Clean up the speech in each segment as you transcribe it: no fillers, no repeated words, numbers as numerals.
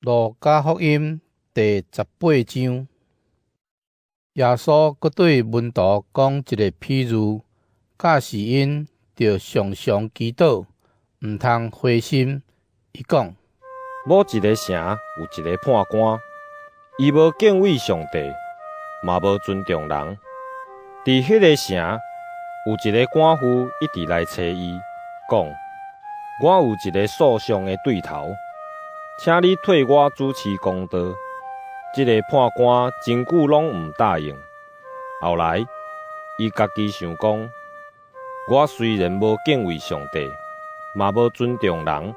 路加福音第18章，耶穌閣對門徒講一个譬喻，教示𪜶著常常祈禱，毋通灰心。伊講：某一个城有一个判官，伊無敬畏上帝，嘛無尊重人。佇彼个城有一个寡婦一直來揣伊，講：我有一个訴訟的對頭，請你替我主持公道。這个判官真久攏毋答應。後來，伊家己想講：我雖然無敬畏上帝，嘛無尊重人，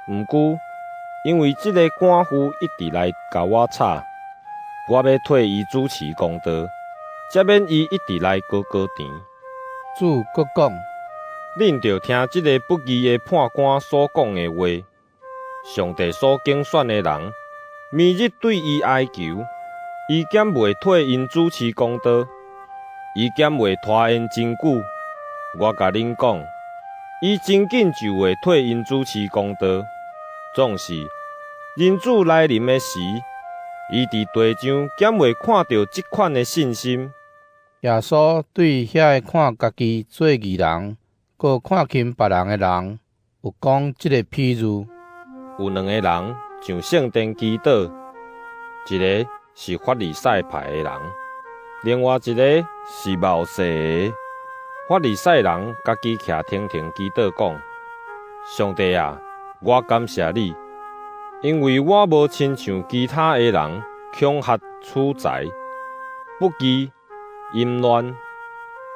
毋過因為這个寡婦一直來共我吵，我欲替伊主持公道，才免伊一直來挾挾纏。主閣講：恁著聽這个不義的判官所講的話。上帝所揀選的人，暝日對伊哀求，伊敢袂替𪜶主持公道？伊敢會拖延真久？我共恁講，伊真緊就會替𪜶主持公道。總是人子來臨的時，伊佇地上敢會看著這款的信心？耶穌對遐个看家己做義人，閣看輕別人的人，有講這个譬喻。有兩个人上聖殿祈禱，一个是法利賽派的人，另外一个是謀稅的。法利賽人家己徛停停祈禱，講：上帝啊，我感謝你，因為我無親像其他的人恐嚇取財、不義、淫亂，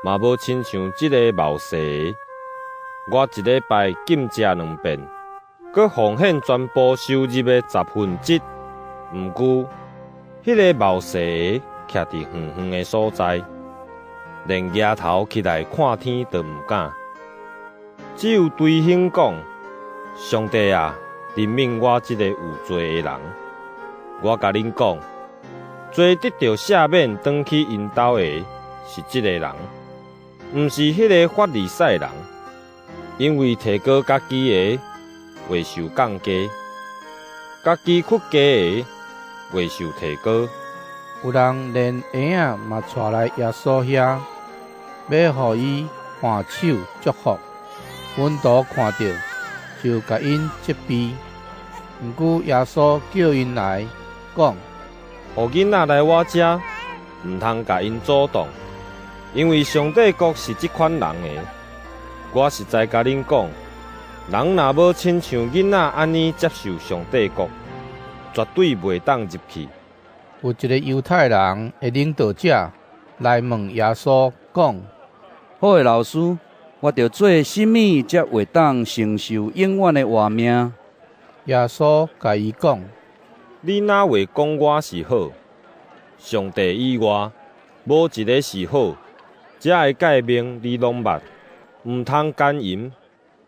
嘛無親像這个謀稅的。我一禮拜禁食兩遍，閣奉獻全部收入的十分之一。毋過，彼个謀稅的徛佇遠遠的所在，連舉頭起來看天都毋敢，只有捶胸講：上帝啊，憐憫我這个有罪的人。我共恁講，最得著赦免，轉去𪜶兜的是這个人，毋是彼个法利賽人。因為提高家己的，會受降低；家己屈低的，會受提高。有人連嬰仔嘛帶來耶穌遐，欲予伊按手祝福。門徒看著，就共𪜶責備。毋過耶穌叫𪜶來，講：予囡仔來我遮，毋通共𪜶阻擋，因為上帝國是這款人的。我實在共恁講，人若無親像囡仔按呢接受上帝國，絕對袂當入去。有一个猶太人的領導者來問耶穌，講：好的老師，我著做啥物才會當承受永遠的活命？耶穌共伊講：你哪會講我是好？上帝以外，無一个是好。這个誡命你攏捌：毋通姦淫，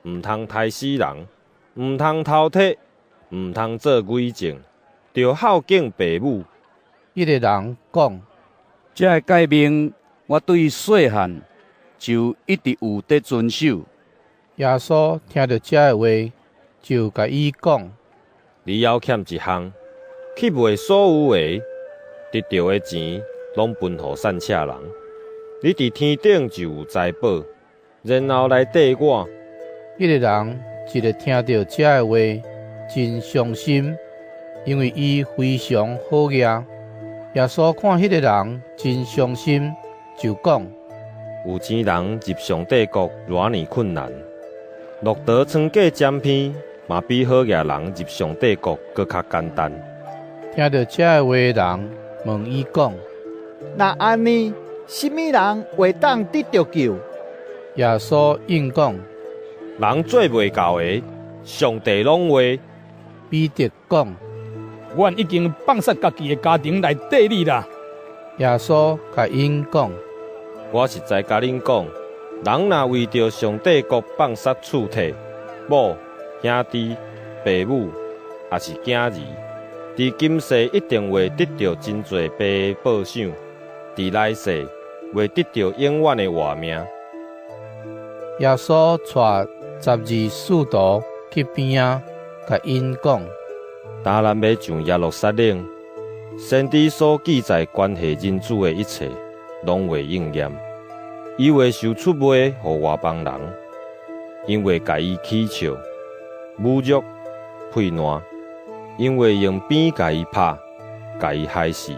毋通刣死人，毋通偷提，毋通做偽證，著孝敬爸母。彼个人講：這个誡命我對細漢就一直有佇遵守。耶穌聽著這个話，就共伊講：你猶欠一項，去賣所有的，得著的錢攏分予散赤人。你佇天頂就有財寶，然後來綴我。彼个人一个聽著這个話，真傷心，因為伊非常好額。耶穌看彼个人真傷心，就講：有錢人入上帝國偌爾困難，駱駝穿過針鼻，嘛比好額人入上帝國閣較簡單。聽著這个話的人問伊講：若按呢，啥物人會當得著救？耶穌應講：人做袂到的，上帝攏會。彼得講：阮已經放捒家己的家庭來綴你啦。耶穌共𪜶講：我實在共恁講，人若為著上帝國放捒厝體、某、兄弟、爸母，抑是囝兒，佇今世一定會得著真濟倍的報賞，佇來世會得著永遠的活命。耶穌帶十二使徒去邊仔，共𪜶講：當咱欲上耶路撒冷，先知所記載關係人子的一切，攏會應驗。伊會受出賣予外邦人，𪜶會共伊起笑、侮辱、屁爛，𪜶會用鞭共伊拍，共伊害死。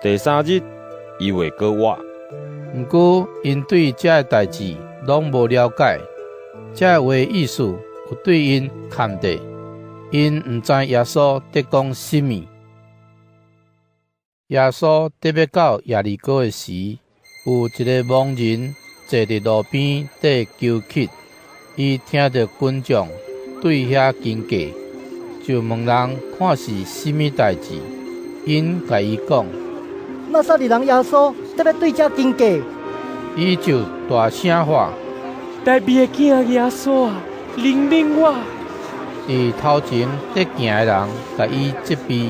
第三日，伊會閣活。毋過，𪜶對這个代誌攏無了解，這个話意思有對𪜶崁綴，𪜶毋知耶穌佇講啥物。耶穌佇欲到耶利哥的時，有一个盲人坐佇路邊綴求乞，伊聽著群眾對遐經過，就問人看是啥物代誌。𪜶共伊講：拿撒勒人耶穌欲對遮經過。伊就大聲喊：大衛的囝耶穌啊，憐憫我！佇頭前佇行的人共伊責備，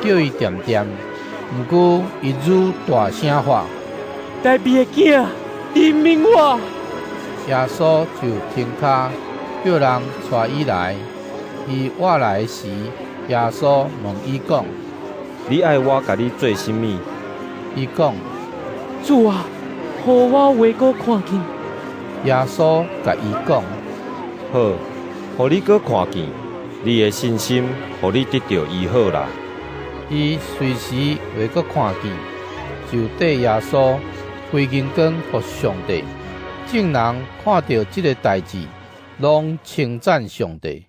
叫伊恬恬。毋過伊愈大聲喊：大衛的囝，憐憫我！耶穌就停跤，叫人帶伊來。伊倚來時，耶穌問伊講：你愛我共你做啥物？伊講：主啊，予我會閣看見。耶穌共伊講：好，予你閣看見，你的信心予你得著醫好啦。伊隨時會閣看見，就綴耶穌歸榮光予上帝。眾人看著這个代誌，攏稱讚上帝。